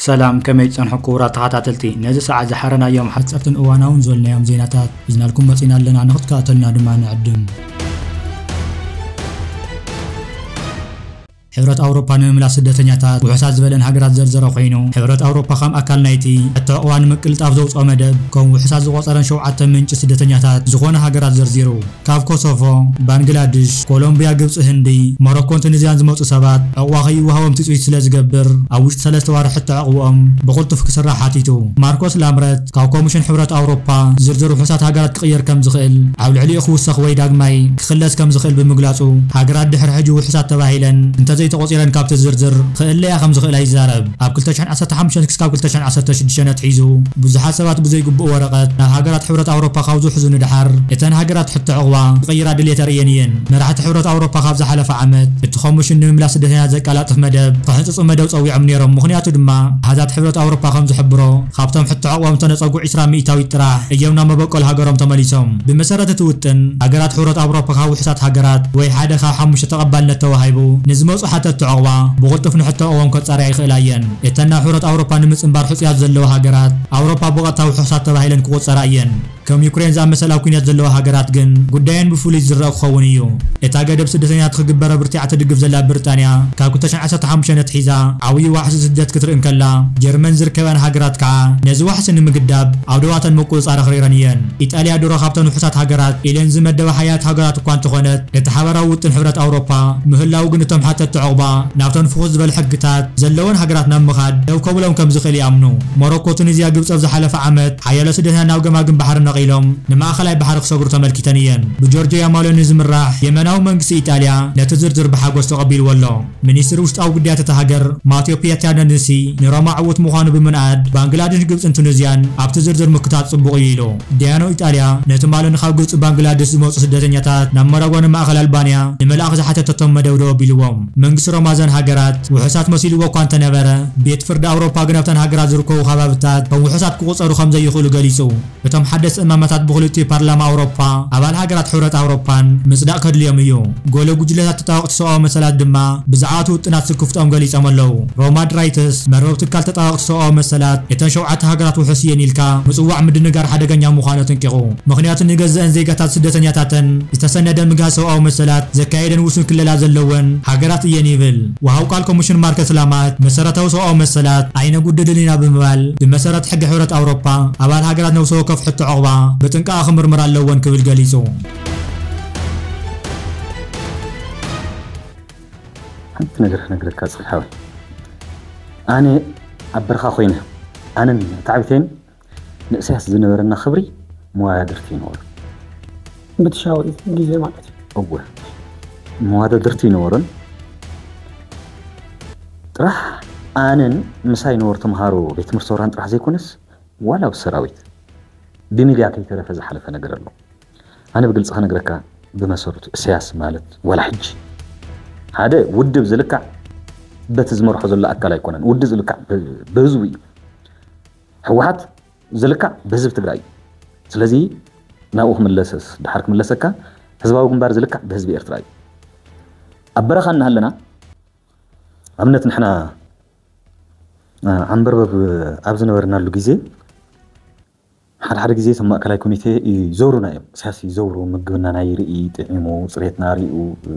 ሰላም፣ ከመይ ትጸንሑ ክቡራት ተኸታተልቲ? ነዚ ሰዓት ዝሓረናዮም ሓጸርትን እዋናውን ዝበልናዮም ዜናታት ሒዝናልኩም መጺና ኣለና። ንኽትከታተሉና ድማ ንዕድም። ሕብረት ኣውሮፓ ንምምላስ ስደተኛታት ውሑሳት ዝበለን ሃገራት ዘርዘረ ኮይኑ፣ ሕብረት ኣውሮፓ ከም ኣካል ናይቲ ሕቶ ዕቑባ ንምቅልጣፍ ዘውፅኦ መደብ ከም ውሑሳት ዝቆፀረን ሸውዓተ ምንጪ ስደተኛታት ዝኾነ ሃገራት ዘርዚሩ። ካብ ኮሶቮ፣ ባንግላድሽ፣ ኮሎምቢያ፣ ግብፂ፣ ህንዲ፣ ሞሮኮን ቱኒዝያን ዝመፁ ሰባት ዕቑባ ከይወሃቦም ትፅቢት ስለ ዝገብር፣ ኣብ ውሽጢ ሰለስተ ዋርሒ ሕቶ ዕቑብኦም ብቕልጡፍ ክስራሕ ሓቲቱ። ማርኮስ ላምረት ካብ ኮሚሽን ሕብረት ኣውሮፓ ዝርዝር ውሑሳት ሃገራት ክቕየር ከም ዝኽእል፣ ኣብ ልዕሊኡ ክውሰኽ ወይ ዳግማይ ክኽለስ ከም ዝኽእል ብምግላጹ፣ ሃገራት ድሕሪ ሕጂ ውሑሳት ተባሂለን እንተዘይተቖጺረን ካብቲ ዝርዝር ክእለያ ከም ዝኽእላ ይዛረብ። ኣብ ክልተ ሽሕን ዓሰርተ ሓሙሽተን ክሳብ ክልተ ሽሕን ዓሰርተ ሽዱሽተን ኣትሒዙ ብዙሓት ሰባት ብዘይግቡእ ወረቐት ናብ ሃገራት ሕብረት ኣውሮፓ ካብ ዝውሕዙ ንደሓር፣ እተን ሃገራት ሕቶ ዕቑባ ክቕይራ ድሌት ኣርእየን እየን። መራሕቲ ሕብረት ኣውሮፓ ካብ ዝሓለፈ ዓመት እቲ ኮሚሽን ንምምላስ ስደተኛታት ዘቀላጥፍ መደብ ክሕንጽጹ መደብ ጸዊዖም ነይሮም። ምኽንያቱ ድማ ኣሃዛት ሕብረት ኣውሮፓ ከም ዝሕብሮ፣ ካብቶም ሕቶ ዕቑቦም ዝተነጸጉ ዕስራ ሚእታዊት ጥራሕ እዮም ናብ መበቆል ሃገሮም ተመሊሶም። ብመሰረት እቲ ውጥን፣ ሃገራት ሕብረት ኣውሮፓ ካብ ውሑሳት ሃገራት ወይ ሓደ ካብ ሓሙሽተ ተቐባልነት ተዋሂቡ ንዝመጹ ሓተትቲ ዕቑባ ብቕልጡፍ ንሕቶ ዕቑቦም ከጻርያ ይኽእላ እየን። እተን ናብ ሕብረት ኣውሮፓ ንምጽንባር ሕጹያት ዘለዋ ሃገራት ኣውሮፓ ብቐጥታ ውሑሳት ተባሂለን ክቑጸራ እየን። ከም ዩክሬን ዝኣመሰላ ኣብ ኲናት ዘለዋ ሃገራት ግን ጉዳየን ብፍሉይ ዝረአ ክኸውን እዩ። እታ ገደብ ስደተኛታት ክግበረ ብርቲዓ ትድግፍ ዘላ ብሪጣንያ፣ ካብ ክልተ ሽሕን ዓሰርተ ሓሙሽተን ኣትሒዛ ዓብዪ ዋሕሲ ስደት ክትርኢ እንከላ፣ ጀርመን ዝርከበን ሃገራት ከዓ ነዚ ዋሕሲ ንምግዳብ ኣብ ደባተን ምቁጽጻር ኣኽሪረን እየን። ኢጣልያ ድሮ ካብተን ውሑሳት ሃገራት ኢለን ዝመደባ ሓያት ሃገራት እኳ እንተኾነት፣ እቲ ሓበራዊ ውጥን ሕብረት ኣውሮፓ ምህላው ግን እቶም ሓተትቲ ዕቑባ ናብተን ፍኹስ ዝበለ ሕግታት ዘለወን ሃገራት ናብ ምኻድ ደው ከብሎም ከም ዝኽእል ይኣምኑ። ሞሮኮ፣ ቱኒዝያ፣ ግብጺ ኣብ ዝሓለፈ ዓመት ሓያሎ ስደተኛታት ናብ ገማግም ባሕሪ ነቒሎም ንማእኸላይ ባሕሪ ክሰግሩ ተመልኪተን እየን። ብጆርጆ ያማሎኒ ዝምራሕ የመናዊ መንግስቲ ኢጣልያ ነቲ ዝርዝር ብሓጎስ ተቐቢልዎ ኣሎ። ሚኒስትሪ ውሽጣዊ ጉዳያት እታ ሃገር ማቴዮ ፒያታኖንሲ ንሮማ ዕዉት ምዃኑ ብምንኣድ፣ ባንግላዴሽ፣ ግብጽን ቱኒዝያን ኣብቲ ዝርዝር ምክታት ጽቡቕ እዩ ኢሉ። ዲያኖ ኢጣልያ ነቲ ማሎኒ ካብ ግብጺ ባንግላዴሽ ዝመጹ ስደተኛታት ናብ መረጎ ንማእከል ኣልባንያ ንምልኣኽ ዝሓተተቶም መደብ ደው ኣቢልዎም። መንግስቲ ሮማ እዘን ሃገራት ውሑሳት መሲልዎ እኳ እንተነበረ፣ ቤት ፍርዲ ኣውሮፓ ግን ኣብተን ሃገራት ዝርከቡ ከባብታት ከም ውሑሳት ክቑጸሩ ከም ዘይኽእሉ ገሊጹ። እቶም ሓደስቲ እማመታት ብኽልቲኡ ፓርላማ ኣውሮፓ፣ ኣባል ሃገራት ሕብረት ኣውሮፓን ምጽዳቕ ከድልዮም እዩ። ገለ ጉጅለታት ተጣበቕቲ ሰብኣዊ መሰላት ድማ ብዛዕባ እቲ ውጥናት ስክፍትኦም ገሊጾም ኣለዉ። ሮማ ድራይትስ መርበብ ትካል ተጣበቕቲ ሰብኣዊ መሰላት፣ እተን ሸውዓተ ሃገራት ውሑስ እየን ኢልካ ምጽዋዕ ምድንጋር ሓደገኛ ምዃኑ ኣጠንቂቑ። ምኽንያቱ ንገዛእን ዜጋታት ስደተኛታተን ዝተሰነደ ምግሃስ ሰብኣዊ መሰላት ዘካየደን ውሱን ክለላ ዘለወን ሃገራት እየን ይብል። ወሃብ ቃል ኮሚሽን ማርከስ ላማት መሰረታዊ ሰብኣዊ መሰላት ኣይነጉድልን ኢና ብምባል፣ ብመሰረት ሕጊ ሕብረት ኣውሮፓ ኣባል ሃገራት ነብሲ ወከፍ ሕቶ ዕቑባ ብጥንቃቐ ክምርምር ኣለወን ክብል ገሊጹ። ሓንቲ ነገር ክነግረካ ጽልሓወይ፣ ኣነ ኣብ በረኻ ኮይነ ኣነን ኣታዕቢተይን ንእሰያስ ዝነበረና ክብሪ መወዳድርቲ ይነበሩ። ብትሻዊ ግዜ ማለት እዩ። እወ፣ መወዳድርቲ ይነበሩን ጥራሕ ኣነን ምሳይ ነበሩ ተምሃሮ ቤት ትምህርቲ ሶራን ጥራሕ ዘይኮነስ ዋላ ኣብ ሰራዊት ብሚድያ ከይተረፈ ዝሓለፈ ነገር ኣሎ። ኣነ ብግልፂ ክነግረካ፣ ብመሰረቱ እሰያስ ማለት ዋላ ሕጂ ሓደ ውድብ ዝልካዕ በቲ ዝመርሖ ዘሎ ኣካል ኣይኮነን። ውድብ ዝልካዕ ብ-፣ ብህዝቡ እዩ። ህወሓት ዝልካዕ ብህዝቢ ትግራይ እዩ። ስለዚ ናብኡ ክምለሰስ፣ ድሓር ክምለሰካ፣ ህዝባዊ ግንባር ዝልካዕ ብህዝቢ ኤርትራ እዩ። ኣብ በረኻ እናሃለና፣ ኣብነት ንሕና፣ እ፣ ዓንበርበብ ኣብ ዝነበርናሉ ግዜ፣ ሓደ ሓደ ግዜ እቶም ማእከላይ ኮሚቴ ይዘውሩና እዮም። እሰያስ ይዘውሩ፣ ምግብና ናይ ርኢ፣ ጥዒሙ፣ ጽሬትና ሪኡ፣ እ፣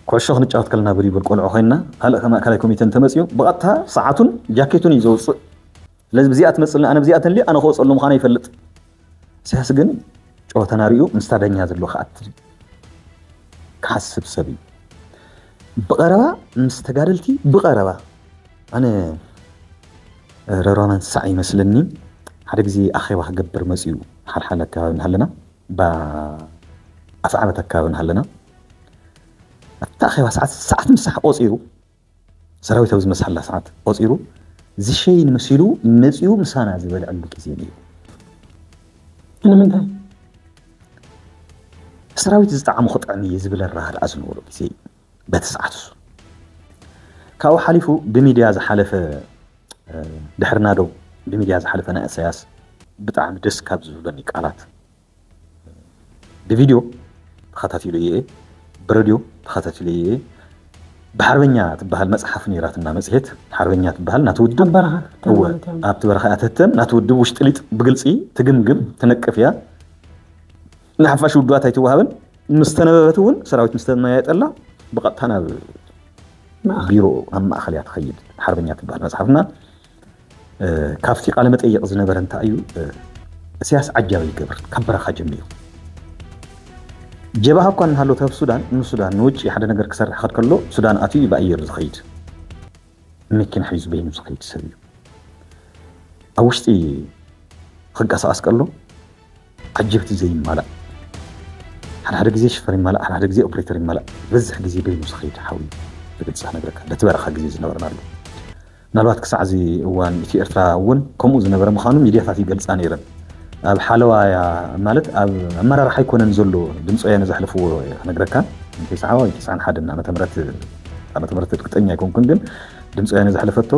ኩዕሾ ክንጫወት ከለና ብሪብል ቆልዑ ኮይንና፣ ካልእ ማእከላይ ኮሚቴ እንተመጺኡ፣ ብቐጥታ ሰዓቱን ጃኬቱን እዩ ዘውጽእ። ስለዚ ብዚኣ ትመጽልና፣ ኣነ ብዚኣ ተንሊ፣ ኣነ ክወጸሉ ምዃነ ይፈልጥ። እሰያስ ግን ጨወታና ሪኡ ምስታ ዳኛ ዘሎ ክኣቲ ክሓስብ ሰብ እዩ። ብቐረባ ምስ ተጋደልቲ ብቐረባ፣ ኣነ ረሮማን ሳዕ ይመስለኒ፣ ሓደ ግዜ ኣኼባ ክገብር መጺኡ፣ ሓልሓል ኣከባቢ እናሃለና፣ ባ-፣ ኣፍዓበት ኣከባቢ እናሃለና፣ ኣብቲ ኣኼባ ሰዓት፣ ሰዓት ምሳሕ ቆጺሩ፣ ሰራዊት ኣብ ዝመሳሓላ ሰዓት ቆጺሩ፣ ዝሸይን መሲሉ መጺኡ ምሳና ዝበልዐሉ ግዜ ነይሩ። ንምንታይ? ሰራዊት ዝጠዓሞ ክጥዕም እየ ዝብል ኣረዳድኣ ዝነበሮ ግዜ እዩ በቲ ሰዓት እሱ። ካብኡ ሓሊፉ ብሚድያ ዝሓለፈ፣ እ፣ ድሕሪ ናደው ብሚድያ ዝሓለፈ ናይ እሰያስ ብጣዕሚ ደስ ካብ ዝብለኒ ቃላት፣ ብቪድዮ ተኸታቲለዮ እየ፣ ብሬድዮ ተኸታቲለዮ እየ፣ ብሓርበኛ ትበሃል መጽሓፍ ነይራትና፣ መጽሔት ሓርበኛ ትበሃል ናቲ ውድብ። ኣብ በረኻ እወ፣ ትተመልከት። ኣብቲ በረኻ እያ ትህተም። ናቲ ውድብ ውሽጢ ሊጥ ብግልጺ ትግምግም፣ ትነቅፍ እያ። ንሓፋሽ ውድባት ኣይትወሃብን። ምስ ተነበበት እውን፣ ሰራዊት ምስ ተመያየጠላ፣ ብቐጥታ ናብ ማእኸል። ቢሮ፣ ናብ ማእኸል እያ ትኸይድ። ሓርበኛ ትበሃል መጽሓፍና፣ እ፣ ካብቲ ቃለ መጠይቕ ዝነበረ እንታይ እዩ፣ እ፣ እስያስ ዓጃቢ ይገብር፣ ካብ በረኻ ጀሚሩ። ጀብሃ እኳ እናሃለወት ኣብ ሱዳን፣ ንሱዳን ንውጭ ሓደ ነገር ክሰርሕ ክኸድ ከሎ፣ ሱዳን ኣትዩ እዩ ብኣየር ዝኸይድ። መኪና ሒዙ በይኑ ዝኸይድ ሰብ እዩ። ኣብ ውሽጢ ክንቀሳቐስ ከሎ፣ ዓጀብቲ ዘይማላእ፣ ሓደ ሓደ ግዜ ሽፈር ይማላእ፣ ሓደ ሓደ ግዜ ኦፕሬተር ይማላእ። ዝበዝሕ ግዜ በይኑ ዝኸይድ ሓው እዩ። ብግልፂ ክነግረካ፣ በቲ በረኻ ግዜ ዝነበርናሉ። ምናልባት ክሳዕ እዚ እዋን ኢትዮ ኤርትራ እውን ከምኡ ዝነበረ ምዃኑ ሚድያታት ይገልፃ ነይረን። ኣብ ሓለዋ እያ፣ ማለት ኣብ ኣመራርሓ ኣይኮነን ዘሎ፣ ድምፂ ወያነ ዘሕለፍዎ ክነግረካ። እንተይሰዓዋ ወይ ተስዓን ሓደን ዓመተ ምህረት፣ ዓመተ ምህረት እርግጠኛ ኣይኮንኩን፣ ግን ድምፂ ወያነ ዘሕለፈቶ፣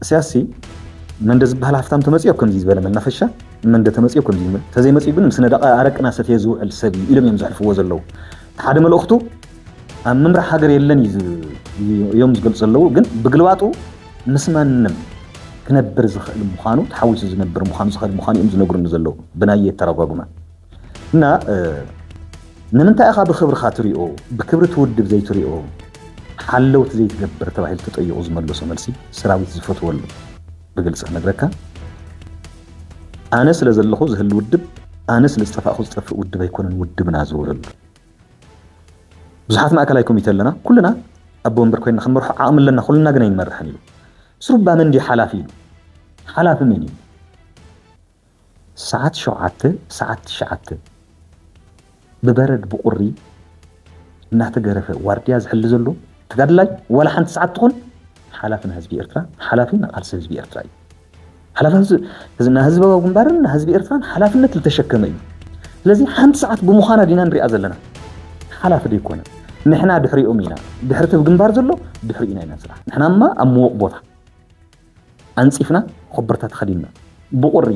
እስያስ ሲ መንደ ዝበሃል ሃፍታም ተመፅኦ ከምዚ ዝበለ መናፈሻ፣ መንደ ተመፅኦ ከምዚ ይብል፣ ተዘይመፅኡ ግን ምስ ነዳቕ ኣረቅና ሰትየ ዝውዕል ሰብ እዩ ኢሎም እዮም ዘሕልፍዎ ዘለዉ። እቲ ሓደ መልእኽቱ ኣብ ምምራሕ ሃገር የለን እዩ ዝ-፣ እዮም ዝገልፁ ዘለዉ፣ ግን ብግልባጡ ምስ ማንም ክነብር ዝኽእል ምዃኑ፣ ተሓዊሱ ዝነብር ምዃኑ፣ ዝኽእል ምዃኑ እዮም ዝነግሩኒ ዘለዉ ብናይ ኣተረጓጉማ። እና፣ እ፣ ንምንታይ ኢኻ ብኽብርኻ ትሪኦ፣ ብክብሪ እቲ ውድብ ዘይትሪኦ? ሓለውቲ ዘይትገብር ተባሂሉ ተጠይቑ ዝመለሶ መልሲ፣ ሰራዊት ዝፈትወሉ። ብግልፂ ክነግረካ፣ ኣነ ስለ ዘለኹ ዝህሉ ውድብ፣ ኣነ ስለ ዝጠፋእኹ ዝጠፍእ ውድብ ኣይኮነን ውድብና ዝበለሉ። ብዙሓት ማእከላይ ኮሚቴ ኣለና፣ ኩልና ኣቦ ወንበር ኮይንና ክንመርሖ ዓቕሚ ኣለና፣ ኩልና ግን ኣይንመርሕን ኢሉ። ስሩባ መን ድዩ ሓላፊ ኢሉ? ሓላፊ መን እዩ? ሰዓት ሸውዓተ፣ ሰዓት ትሽዓተ ብበረድ ብቁሪ እናተገረፈ ዋርድያ ዝሕሊ ዘሎ ተጋድላይ ዋላ ሓንቲ ሰዓት ትኹን ሓላፊ ንህዝቢ ኤርትራ፣ ሓላፊ ንቃልሲ ህዝቢ ኤርትራ እዩ። ሓላፊ ህዝ-፣ ህዝ-፣ ንህዝባዊ ግንባርን ንህዝቢ ኤርትራን ሓላፍነት ዝተሸከመ እዩ። ስለዚ ሓንቲ ሰዓት ብምዃና ዲና ንሪኣ ዘለና። ሓላፊ ደይኮነ። ንሕና ድሕሪኦም ኢና። ድሕሪ እቲ ግንባር ዘሎ ድሕሪኡ ኢና ኢና ንስራሕ። ንሕናማ ኣብ ምዉቕ ቦታ ኣንጺፍና፣ ኮበርታ ተኸዲንና፣ ብቑሪ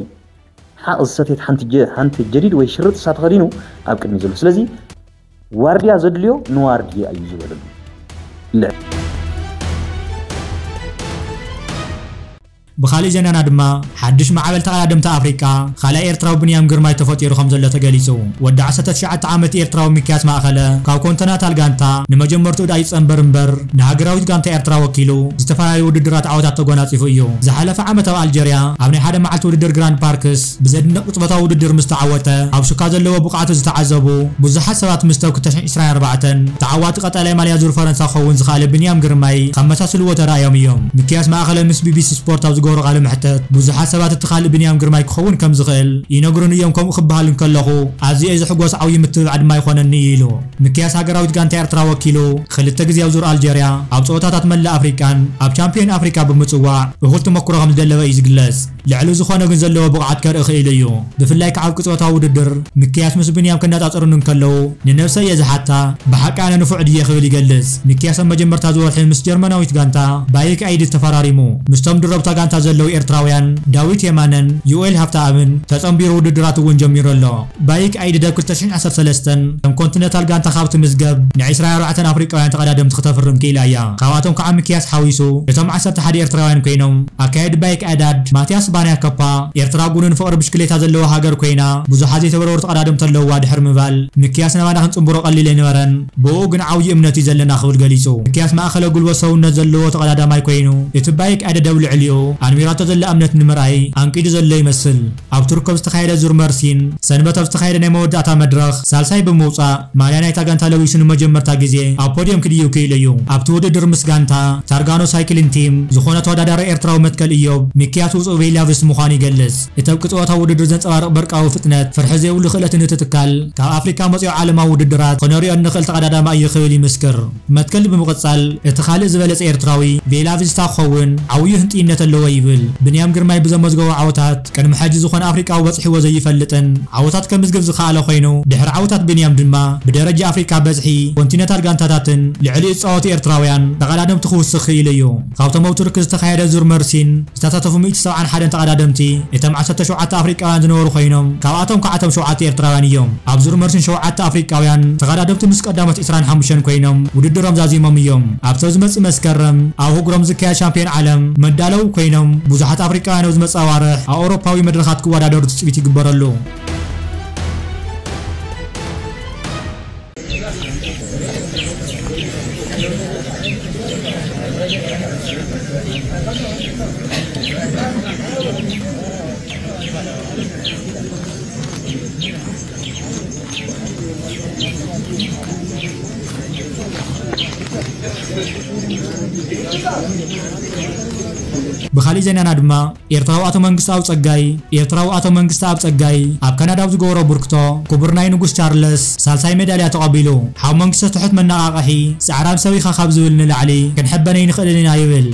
ሓቕ ዝሰትየት ሓንቲ ጀ-፣ ሓንቲ ጀዲድ ወይ ሽርጥ እሳ ተኸዲኑ ኣብ ቅድሚ ዘሎ። ስለዚ ዋርድያ ዘድልዮ ንዋርድያ እዩ ዝበለሉ። ልዕ-፣ ብኻሊእ ዜናና ድማ፣ ሓድሽ ማዕበል ተቐዳደምቲ ኣፍሪቃ፣ ካልኣይ ኤርትራዊ ብንያም ግርማይ ተፈጢሩ ከም ዘሎ ተገሊጹ። ወዲ ዓሰርተ ትሽዓተ ዓመት ኤርትራዊ ሚክያስ ማእከለ፣ ካብ ኮንቲነንታል ጋንታ ንመጀመርትኡ ዳኣ ይጸንበር እምበር፣ ንሃገራዊት ጋንታ ኤርትራ ወኪሉ፣ ዝተፈላለዩ ውድድራት ዓወታት ተጎናጺፉ እዩ። ዝሓለፈ ዓመት ኣብ ኣልጀርያ፣ ኣብ ናይ ሓደ መዓልቲ ውድድር ግራንድ ፓርክስ፣ ብዘድንቕ ቅጽበታዊ ውድድር ምስ ተዓወተ፣ ኣብ ሹካ ዘለዎ ብቕዓቱ ዝተዓዘቡ ብዙሓት ሰባት፣ ምስ ተብ ክልተ ሽሕን ዕስራን ኣርባዕተን ተዓዋቲ ቀጠልያ ማልያ ዙር ፈረንሳ ክኸውን ዝኸኣለ ብንያም ግርማይ ከመሳስልዎ ተራእዮም እዮም። ሚክያስ ማእከለ ምስ ቢቢሲ ስፖርት ኣብ ዝገበሮ ቃለ መሕተት፣ ብዙሓት ሰባት እቲ ካልእ ብንያም ግርማይ ክኸውን ከም ዝኽእል ይነግሩኒ እዮም፣ ከምኡ ክበሃል እንከለኹ ኣዝየ እየ ዝሕጎስ፣ ዓብዪ ምትብባዕ ድማ ይኾነኒ እዩ ኢሉ። ሚክያስ ሃገራዊት ጋንታ ኤርትራ ወኪሉ ክልተ ግዜ ኣብ ዙር ኣልጀርያ፣ ኣብ ጸወታታት መላእ ኣፍሪቃን ኣብ ቻምፒዮን ኣፍሪቃ ብምጽዋዕ እኹል ተመክሮ ከም ዝደለበ እዩ ዝግለጽ። ልዕሊ ዝኾነ ግን ዘለዎ ብቕዓት ከርኢ ክኢሉ እዩ። ብፍላይ ከዓ ኣብ ቅጽበታዊ ውድድር፣ ሚክያስ ምስ ብንያም ክነጻጸሩኒ እንከለዉ፣ ንነብሰይ እየ ዝሓታ፣ ብሓቂ ኣነ ንፉዕ ድየ ክብል ይገልጽ። ሚክያስ ኣብ መጀመርታ እዚ ወርሒ ምስ ጀርመናዊት ጋንታ ባይክ ኣይዲ ተፈራሪሙ። ምስቶም ድረብታ ጋንታ ዘለዉ ኤርትራውያን ዳዊት የማነን ዮኤል ሃብተኣብን ተጸንቢሩ ውድድራት እውን ጀሚሩ ኣሎ። ባይክ ኣይዲ ደብ ክልተ ሽሕን ዓሰርተ ሰለስተን ከም ኮንቲነንታል ጋንታ ካብ ትምዝገብ ንዕስራን ኣርባዕተን ኣፍሪቃውያን ተቐዳደምቲ ክተፍርም ክኢላ እያ። ካብኣቶም ከዓ ሚክያስ ሓዊሱ እቶም ዓሰርተ ሓደ ኤርትራውያን ኮይኖም፣ ኣካየዲ ባይክ ኣዳድ ማትያስ ባንያ ከፓ፣ ኤርትራ ጉንን ፍቕሪ ብሽክሌታ ዘለዋ ሃገር ኮይና፣ ብዙሓት ዘይተበረሩ ተቐዳደምቲ ኣለውዋ ድሕሪ ምባል፣ ሚክያስ ናባና ክንጽንብሮ ቀሊል ኣይነበረን፣ ብኡ ግን ዓብዪ እምነት እዩ ዘለና ክብል ገሊጹ። ሚክያስ ማእከለ ጉልበት ሰውነት ዘለዎ ተቐዳዳማይ ኮይኑ፣ እቲ ባይክ ኣደድ ኣብ ልዕሊኡ ኣንቢራቶ ዘላ እምነት ንምርኣይ ኣንቂዱ ዘሎ ይመስል። ኣብ ቱርክ ኣብ ዝተኻየደ ዙር መርሲን ሰንበት ኣብ ዝተኻየደ ናይ መወዳእታ መድረኽ ሳልሳይ ብምውጻእ፣ ማልያ ናይታ ጋንታ ለቢሱ ንመጀመርታ ግዜ ኣብ ፖድየም ክድይብ ክኢሉ እዩ። ኣብቲ ውድድር ምስ ጋንታ ታርጋኖ ሳይክሊን ቲም ዝኾነ ተወዳዳሪ ኤርትራዊ መትከል እዮብ፣ ሚክያስ ውጹእ ቬላቪስት ምዃኑ ይገልጽ። እቲ ኣብ ቅጽበታዊ ውድድር ዘንጸባርቕ በርቃዊ ፍጥነት፣ ፍርሒ ዘይብሉ ክእለትን እቲ ትካል ካብ ኣፍሪካ መጺኡ ዓለማዊ ውድድራት ክነሪኦ እንኽእል ተቐዳዳማይ እዩ ክብል ይምስክር። መትከል ብምቕጻል፣ እቲ ካልእ ዝበለጸ ኤርትራዊ ቬላቪስታ ክኸውን ዓብዩ ህንጥይነት ኣለዎ ይብል። ብንያም ግርማይ ብዘመዝገቦ ዓወታት ቅድሚ ሕጂ ዝኾነ ኣፍሪቃዊ በጽሕዎ ዘይፈልጥን ዓወታት ከምዝግብ ዝኸኣለ ኮይኑ፣ ድሕሪ ዓወታት ብንያም ድማ ብደረጃ ኣፍሪቃ በዝሒ ኮንቲነንታል ጋንታታትን ልዕሊ ዝጻወቱ ኤርትራውያን ተቐዳደምቲ ክውስኽ ክኢሉ እዩ። ካብቶም ኣብ ቱርኪ ዝተኻየደ ዙር መርሲን ዝተሳተፉ ሚእቲ ሰብዓን ሓደን ተቐዳደምቲ፣ እቶም ዓሰርተ ሸውዓተ ኣፍሪቃውያን ዝነበሩ ኮይኖም፣ ካብኣቶም ከዓ እቶም ሸውዓተ ኤርትራውያን እዮም። ኣብ ዙር መርሲን ሸውዓተ ኣፍሪቃውያን ተቐዳደምቲ ምስ ቀዳሞት ዕስራን ሓሙሽተን ኮይኖም ውድድሮም ዛዚሞም እዮም። ኣብቲ ዝመጽእ መስከረም ኣብ ህጉሮም ዝካየድ ሻምፒዮን ዓለም መዳለዊ ኮይኖም፣ ብዙሓት ኣፍሪቃውያን ኣብ ዝመጽእ ኣዋርሕ ኣብ ኣውሮፓዊ መድረኻት ክወዳደሩ ትጽቢት ይግበረሉ። ብኻሊእ ዜናና ድማ፣ ኤርትራዊ ኣቶ መንግስተኣብ ጸጋይ፣ ኤርትራዊ ኣቶ መንግስተኣብ ጸጋይ ኣብ ካናዳ ኣብ ዝገበሮ ብርክቶ፣ ክቡር ናይ ንጉስ ቻርለስ ሳልሳይ ሜዳልያ ተቐቢሉ። ሓው መንግስተ ትሑት መነቓቕሒ፣ ጻዕራም ሰብ ኢኻ ካብ ዝብል ንላዕሊ ክንሕበን ኣይንኽእልን ኢና ይብል።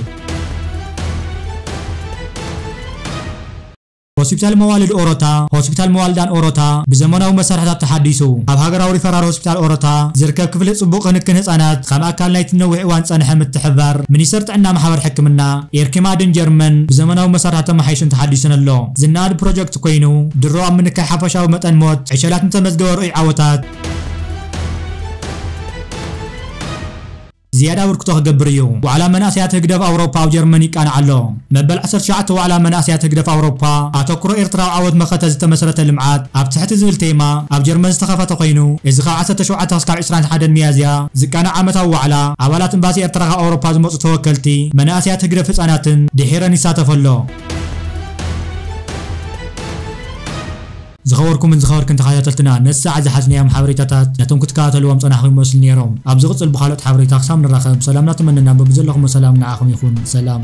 ሆስፒታል መዋልድ ኦሮታ፣ ሆስፒታል መዋልዳን ኦሮታ ብዘመናዊ መሳርሕታት ተሓዲሱ። ኣብ ሃገራዊ ሪፈራል ሆስፒታል ኦሮታ ዝርከብ ክፍሊ ጽቡቕ ክንክን ህጻናት ከም ኣካል ናይቲ ነዊሕ እዋን ዝጸንሐ ምትሕብባር ሚኒስተር ጥዕና ማሕበር ሕክምና ኤርኪማድን ጀርመን ብዘመናዊ መሳርሕታት ተመሓይሹን ተሓዲሱን ኣሎ። ዝነኣድ ፕሮጀክት ኮይኑ፣ ድሮ ኣብ ምንካይ ሓፈሻዊ መጠን ሞት ዕሸላት ንተመዝገበ ርኡይ ዓወታት ዝያዳ ብርክቶ ክገብር እዩ። ዋዕላ መናእሰያት ህግደፍ ኣውሮፓ ኣብ ጀርመን ይቃናዕ ኣሎ። መበል ዓሰርተ ትሽዓተ ዋዕላ መናእሰያት ህግደፍ ኣውሮፓ፣ ኣተኩሮ ኤርትራዊ ዓወት መኸተ ዝተመስረተ ልምዓት ኣብ ትሕቲ ዝብል ቴማ ኣብ ጀርመን ዝተኸፈተ ኮይኑ፣ እዚ ካብ ዓሰርተ ሸውዓተ ክሳብ ዕስራን ሓደን ሚያዝያ ዝቃናዕ ዓመታዊ ዋዕላ፣ ኣባላት ኤምባሲ ኤርትራ ካብ ኣውሮፓ ዝመጹ ተወከልቲ መናእሰያት ህግደፍ ህጻናትን ድሒረን ይሳተፎ ኣሎ። ዝኸበርኩምን ዝኸበርክን ተኸታተልትና፣ ነቲ ሰዓት ዝሓዝናዮም ሓበሬታታት ነቶም ክትከታተልዎም ጸናሕኩም ይመስሉ ነይሮም። ኣብ ዝቕጽል ብኻልኦት ሓበሬታ ክሳብ ንራኸብ፣ ሰላምና ትመነና፣ በብዘለኹሞ ሰላም ንዓኹም ይኹን። ሰላም።